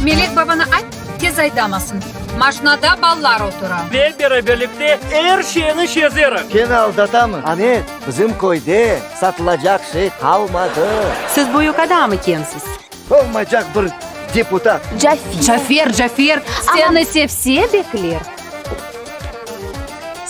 Melek babanı ayt, tez aydamasın. Maşnada ballar otura. Ve beraberlikte er şeyni çezerik. Kene aldatamı? Amet, bizim köyde satılacaq şey qalmadı. Siz büyük adam ekensiz. Olmaycaq bir deputat. Cafer. Cafer, Cafer, seni sevse bekler.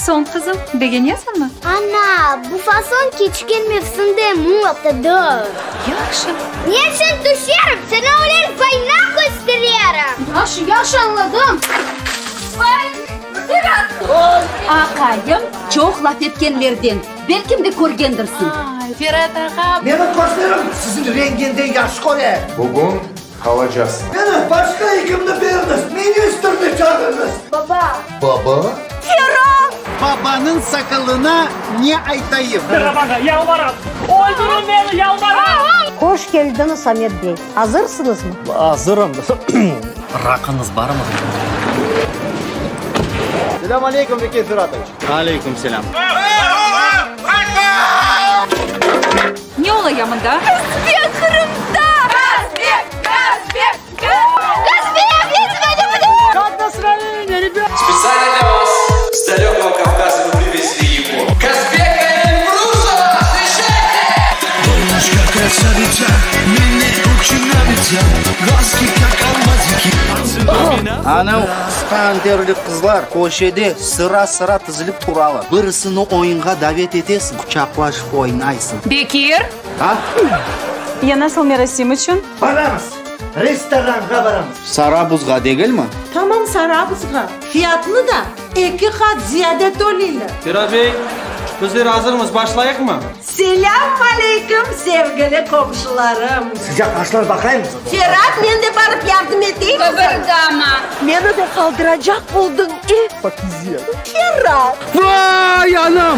Soñ, qızım, begenesiñmi? Ana, bu fason keçken mevsimde modadır. Yahşı. Men içün tüşerim, seni öyle fayna köstererim. Yahşı, yahşı, añladım. Aqayım çoq laf etkenlerden, belkim de körgendirsiñ. Ay, Ferat ağa. Menim közlerim siziñ renginden yahşı köre. Bugün qalacaqsıñ. Meni başqa ekimni beriñiz, ministrni çağırıñız. Baba. Baba? Ferat! Babanıñ saqalına ne aytayım? Ferat ağa, yalvaram, öldürün meni, yalvaram! Hoş keldiñiz, Amet bey. Azırsıñızmı? Azırım. Raqıñız barmı? Selâm aleyküm, Bekir Feratoviç. Aleyküm selâm. Ne ola ya mında? Kazbek Qırımda! Kazbek! Kazbek! Kazbek, men seni lüblüm! Kak nastroyeniye, rebâta? Spetsialno dlâ vas s dalekого Kavkaza mı privезli ego. Kazbeka Elbrusa! Vstreçayte! Dolmuşka krasavitsa, meni oçün nravitsa, Glazki kak almaziki. Anav qısqa anterli qızlar köşede sıra-sıra tizilip turalar. Birisini oyunğa davet etesiñ, quçaqlaşıp oynaysıñ. Bekir! A? Ya nasıl merasim içün? Baramız, restoranğa baramız. Sarabuzğa degilmi? Tamam Sarabuzğa. Fiyatını da eki qat ziyade töleyler. Fera bey, bizler azırmız, başlayıqmı? Selâm aleyküm, sevgili qomşularım! Sıcaq aşlar baqaymız. Ferat, men de barıp yardım eteyimmi saña? Qıbırdama! Meni de qaldıracaq boldıñ, e? Pakize. Ferat! Vay, anam!